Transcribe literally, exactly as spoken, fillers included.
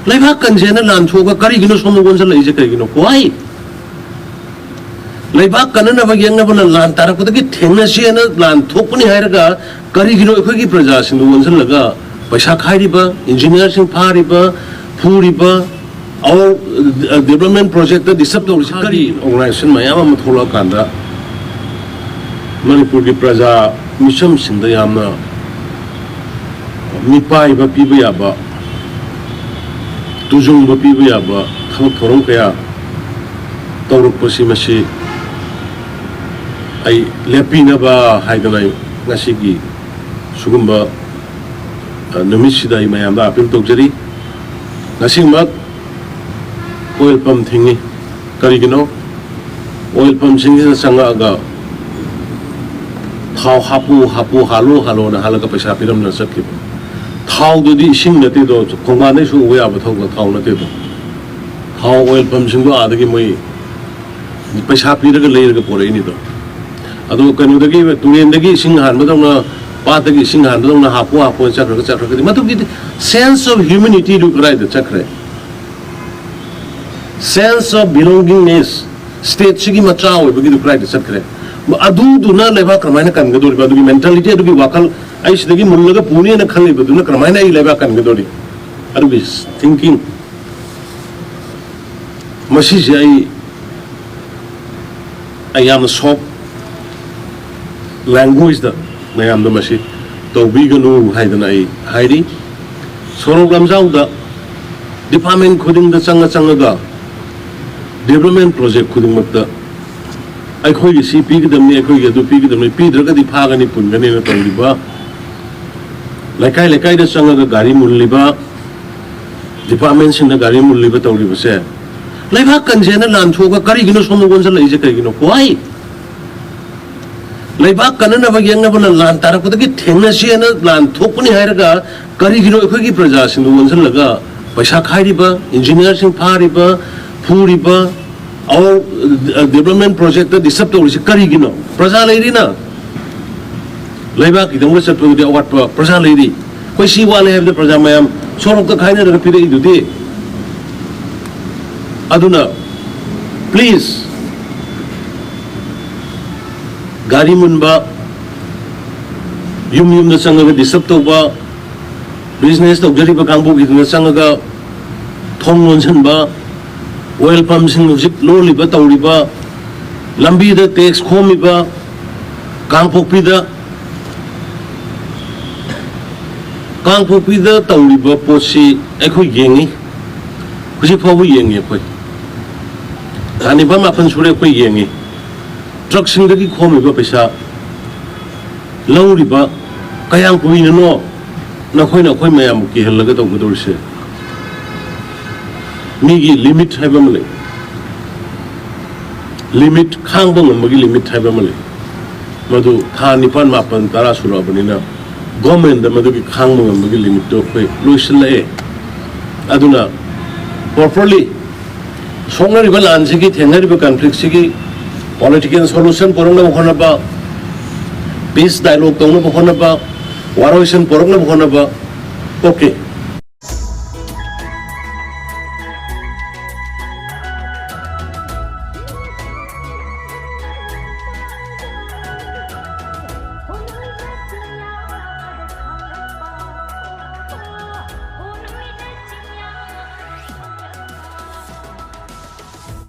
ꯂꯩꯕꯥꯛ ꯀꯟꯁꯦꯅ ꯂꯥꯟ ꯊꯣꯛꯑꯒ ꯀꯔꯤꯒꯤꯅꯣ ꯁꯣꯝꯗ ꯑꯣꯟꯁꯤꯜꯂꯛꯏꯁꯦ? ꯀꯩꯒꯤꯅꯣ? Why? ꯂꯩꯕꯥꯛ ꯀꯟꯅꯅꯕ ꯌꯦꯛꯅꯕꯅ ꯂꯥꯟ ꯇꯥꯔꯛꯄꯗꯒꯤ ꯊꯦꯡꯅꯁꯦꯅ ꯂꯥꯟ ꯊꯣꯛꯄꯅꯤ ꯍꯥꯏꯔꯒ ꯀꯔꯤꯒꯤꯅꯣ ꯑꯩꯈꯣꯏꯒꯤ ꯄ꯭ꯔꯖꯥꯁꯤꯡꯗꯨ ꯑꯣꯟꯁꯤꯜꯂꯒ ꯄꯩꯁꯥ ꯈꯥꯏꯔꯤꯕ, ꯏꯟꯖꯤꯅꯤꯌꯥꯔꯁꯤꯡ ꯐꯥꯔꯤꯕ, ꯐꯨꯔꯤꯕ, our development projectꯇ disturb ꯇꯧꯔꯤꯁꯤ ꯀꯔꯤ? Organization ꯃꯌꯥꯝ ꯑꯃ ꯊꯣꯛꯂꯛꯑꯀꯥꯟꯗ ꯃꯅꯤꯄꯨꯔꯒꯤ ꯄ꯭ꯔꯖꯥ ꯃꯤꯆꯝꯁꯤꯡꯗ ꯌꯥꯝꯅ ꯃꯤꯄꯥꯏꯕ ꯄꯤꯕ ꯌꯥꯕ, ꯇꯨꯖꯨꯡꯕ ꯄꯤꯕ ꯌꯥꯕ ꯊꯕꯛ ꯊꯧꯔꯝ ꯀꯌꯥ ꯇꯧꯔꯛꯄꯁꯤ, ꯃꯁꯤ ꯑꯩ ꯂꯦꯞꯄꯤꯅꯕ ꯍꯥꯏꯗꯅ ꯑꯩ ꯉꯁꯤꯒꯤ ꯁꯤꯒꯨꯝꯕ, ꯑ, ꯅꯨꯃꯤꯠꯁꯤꯗ ꯑꯩ ꯃꯌꯥꯝꯗ appeal ꯇꯧꯖꯔꯤ꯫ ꯉꯁꯤꯃꯛ oil pump ꯊꯤꯡꯉꯤ꯫ ꯀꯔꯤꯒꯤꯅꯣ? Oil pumpꯁꯤꯡꯁꯤꯗ ꯆꯪꯉꯛꯑꯒ ꯊꯥꯎ ꯍꯥꯞꯄꯨ, ꯍꯥꯞꯄꯨ, ꯍꯥꯜꯂꯨ, ꯍꯥꯜꯂꯣꯅ ꯍꯥꯜꯂꯒ ꯄꯩꯁꯥ ꯄꯤꯔꯝꯗꯅ ꯆꯠꯈꯤꯕ꯫ ꯊꯥꯎꯗꯨꯗꯤ ꯏꯁꯤꯡ ꯅꯠꯇꯦꯗꯣ, ꯈꯣꯡꯕꯥꯟꯗꯩꯁꯨ ꯎꯕ ꯌꯥꯕ ꯊꯧꯕ ꯊꯥꯎ ꯅꯠꯇꯦꯗꯣ꯫ ꯊꯥꯎ, oil pumpꯁꯤꯡꯗꯣ ꯑꯥꯗꯒꯤ ꯃꯣꯏ ꯄꯩꯁꯥ ꯄꯤꯔꯒ ꯂꯩꯔꯒ ꯄꯨꯔꯛꯏꯅꯤꯗꯣ꯫ ꯑꯗꯣ ꯀꯩꯅꯣꯗꯒꯤ, ꯇꯨꯔꯦꯟꯗꯒꯤ ꯏꯁꯤꯡ ꯍꯥꯟꯕꯗꯧꯅ, ꯄꯥꯠꯇꯒꯤ ꯏꯁꯤꯡ ꯍꯥꯟꯕꯗꯧꯅ ꯍꯥꯞꯄꯨ, ꯍꯥꯞꯄꯨ ꯆꯠꯈ꯭ꯔꯒ, ꯆꯠꯈ꯭ꯔꯒꯗꯤ ꯃꯗꯨꯒꯤꯗꯤ sense of humanityꯗꯨ ꯀꯗꯥꯏꯗ ꯆꯠꯈ꯭ꯔꯦ? Sense of belongingness, stateꯁꯤꯒꯤ ꯃꯆꯥ ꯑꯣꯏꯕꯒꯤꯗꯨ ꯀꯗꯥꯏꯗ ꯆꯠꯈ꯭ꯔꯦ? ꯑꯗꯨꯗꯨꯅ ꯂꯩꯕꯥꯛ ꯀꯔꯝꯍꯥꯏꯅ ꯀꯟꯒꯗꯧꯔꯤꯕ? ꯑꯗꯨꯒꯤ mentality, ꯑꯗꯨꯒꯤ ꯋꯥꯈꯜ, "ꯑꯩ ꯁꯤꯗꯒꯤ ꯃꯨꯜꯂꯒ ꯄꯨꯅꯦꯅ ꯈꯜꯂꯤꯕꯗꯨꯅ ꯀꯔꯝꯍꯥꯏꯅ ꯑꯩ ꯂꯩꯕꯥꯛ ꯀꯟꯒꯗꯧꯔꯤ?" ꯑꯗꯨꯒꯤ thinking, ꯃꯁꯤꯁꯦ ꯑꯩ, ꯑꯩ ꯌꯥꯝꯅ soft languageꯗ ꯃꯌꯥꯝꯗ ꯃꯁꯤ ꯇꯧꯕꯤꯒꯅꯨ ꯍꯥꯏꯗꯅ ꯑꯩ ꯍꯥꯏꯔꯤ꯫ ꯁꯣꯔꯣꯛ ꯂꯝꯖꯥꯎꯗ department ꯈꯨꯗꯤꯡꯗ ꯆꯪꯉ ꯆꯪꯉꯒ development project ꯈꯨꯗꯤꯡꯃꯛꯇ ꯑꯩꯈꯣꯏꯒꯤ ꯁꯤ ꯄꯤꯒꯗꯕꯅꯤ, ꯑꯩꯈꯣꯏꯒꯤ ꯑꯗꯨ ꯄꯤꯒꯗꯕꯅꯤ, ꯄꯤꯗ꯭ꯔꯒꯗꯤ ꯐꯥꯒꯅꯤ, ꯄꯨꯟꯒꯅꯤꯅ ꯇꯧꯔꯤꯕ, ꯂꯩꯀꯥꯏ ꯂꯩꯀꯥꯏꯗ ꯆꯪꯉꯒ ꯒꯥꯔꯤ ꯃꯨꯜꯂꯤꯕ, departmentꯁꯤꯡꯗ ꯒꯥꯔꯤ ꯃꯨꯜꯂꯤꯕ ꯇꯧꯔꯤꯕꯁꯦ, ꯂꯩꯕꯥꯛ ꯀꯟꯁꯦꯅ ꯂꯥꯟ ꯊꯣꯛꯑꯒ ꯀꯔꯤꯒꯤꯅꯣ ꯁꯣꯝꯗ ꯑꯣꯟꯁꯤꯜꯂꯛꯏꯁꯦ? ꯀꯩꯒꯤꯅꯣ? Why? ꯂꯩꯕꯥꯛ ꯀꯟꯅꯅꯕ ꯌꯦꯛꯅꯕꯅ ꯂꯥꯟ ꯇꯥꯔꯛꯄꯗꯒꯤ ꯊꯦꯡꯅꯁꯦꯅ ꯂꯥꯟ ꯊꯣꯛꯄꯅꯤ ꯍꯥꯏꯔꯒ ꯀꯔꯤꯒꯤꯅꯣ ꯑꯩꯈꯣꯏꯒꯤ ꯄ꯭ꯔꯖꯥꯁꯤꯡꯗꯨ ꯑꯣꯟꯁꯤꯜꯂꯒ ꯄꯩꯁꯥ ꯈꯥꯏꯔꯤꯕ, ꯏꯟꯖꯤꯅꯤꯌꯥꯔꯁꯤꯡ ꯐꯥꯔꯤꯕ, ꯐꯨꯔꯤꯕ, our development projectꯇ disturb ꯇꯧꯔꯤꯁꯤ ꯀꯔꯤꯒꯤꯅꯣ? ꯄ꯭ꯔꯖꯥ ꯂꯩꯔꯤꯅ꯫ ꯂꯩꯕꯥꯛꯀꯤꯗꯃꯛꯇ ꯆꯠꯄꯗꯨꯗꯤ ꯑꯋꯥꯠꯄ ꯄ꯭ꯔꯖꯥ ꯂꯩꯔꯤ꯫ ꯑꯩꯈꯣꯏ ꯁꯤ ꯋꯥꯠꯂꯦ ꯍꯥꯏꯕꯗ ꯄ꯭ꯔꯖꯥ ꯃꯌꯥꯝ ꯁꯣꯔꯣꯛꯇ ꯈꯥꯏꯅꯔꯒ ꯄꯤꯔꯛꯏꯗꯨꯗꯤ꯫ ꯑꯗꯨꯅ please, ꯒꯥꯔꯤ ꯃꯨꯟꯕ, ꯌꯨꯝ ꯌꯨꯝꯗ ꯆꯪꯉꯒ ꯗꯤꯁꯇꯔꯕ ꯇꯧꯕ, ꯕꯤꯖꯤꯅꯦꯁ ꯇꯧꯖꯔꯤꯕ ꯀꯥꯡꯕꯨꯒꯤꯗꯨꯅ ꯆꯪꯉꯒ ꯊꯣꯡ ꯂꯣꯟꯁꯤꯟꯕ, ꯑꯣꯏꯜ ꯄꯝꯁꯤꯡ ꯍꯧꯖꯤꯛ ꯂꯣꯜꯂꯤꯕ ꯇꯧꯔꯤꯕ, ꯂꯝꯕꯤꯗ ꯇꯦꯛꯁ ꯈꯣꯝꯃꯤꯕ, ꯀꯥꯡꯄꯣꯛꯄꯤꯗ, ꯀꯥꯡꯄꯣꯛꯄꯤꯗ ꯇꯧꯔꯤꯕ ꯄꯣꯠꯁꯤ ꯑꯩꯈꯣꯏ ꯌꯦꯡꯉꯤ, ꯍꯧꯖꯤꯛ ꯐꯥꯎꯕ ꯌꯦꯡꯉꯤ꯫ ꯑꯩꯈꯣꯏ ꯊꯥ ꯅꯤꯄꯥꯜ ꯃꯥꯄꯜ ꯁꯨꯔꯦ ꯑꯩꯈꯣꯏ ꯌꯦꯡꯉꯤ꯫ ꯇ꯭ꯔꯛꯁꯤꯡꯗꯒꯤ ꯈꯣꯝꯃꯤꯕ ꯄꯩꯁꯥ ꯂꯧꯔꯤꯕ ꯀꯌꯥꯝ ꯀꯨꯏꯅꯅꯣ ꯅꯈꯣꯏꯅ ꯑꯩꯈꯣꯏ ꯃꯌꯥꯝꯕꯨ ꯀꯤꯍꯜꯂꯒ ꯇꯧꯒꯗꯧꯔꯤꯁꯦ? ꯃꯤꯒꯤ ꯂꯤꯃꯤꯠ ꯍꯥꯏꯕ ꯑꯃ ꯂꯩ, ꯂꯤꯃꯤꯠ, ꯈꯥꯡꯕ ꯉꯝꯕꯒꯤ ꯂꯤꯃꯤꯠ ꯍꯥꯏꯕ ꯑꯃ ꯂꯩ꯫ ꯃꯗꯨ ꯊꯥ ꯅꯤꯄꯥꯜ ꯃꯥꯄꯜ ꯇꯔꯥ ꯁꯨꯔꯛꯑꯕꯅꯤꯅ ꯒꯣꯔꯃꯦꯟꯗ ꯃꯗꯨꯒꯤ ꯈꯥꯡꯕ ꯉꯝꯕꯒꯤ ꯂꯤꯃꯤꯠꯇꯨ ꯑꯩꯈꯣꯏ ꯂꯣꯏꯁꯤꯜꯂꯛꯑꯦ꯫ ꯑꯗꯨꯅ ꯄ꯭ꯔꯣꯄꯔꯂꯤ ꯁꯣꯛꯅꯔꯤꯕ ꯂꯥꯟꯁꯤꯒꯤ, ꯊꯦꯡꯅꯔꯤꯕ ꯀꯟꯐ꯭ꯂꯤꯛꯁꯤꯒꯤ ꯄꯣꯂꯤꯇꯤꯀꯦꯜ ꯁꯣꯂꯨꯁꯟ ꯄꯨꯔꯛꯅꯕ ꯍꯣꯠꯅꯕ, ꯄꯤꯁ ꯗꯥꯏꯂꯣꯒ ꯇꯧꯅꯕ ꯍꯣꯠꯅꯕ, ꯋꯥꯔꯣꯏꯁꯤꯟ ꯄꯨꯔꯛꯅꯕ ꯍꯣꯠꯅꯕ, ꯑꯣꯀꯦ,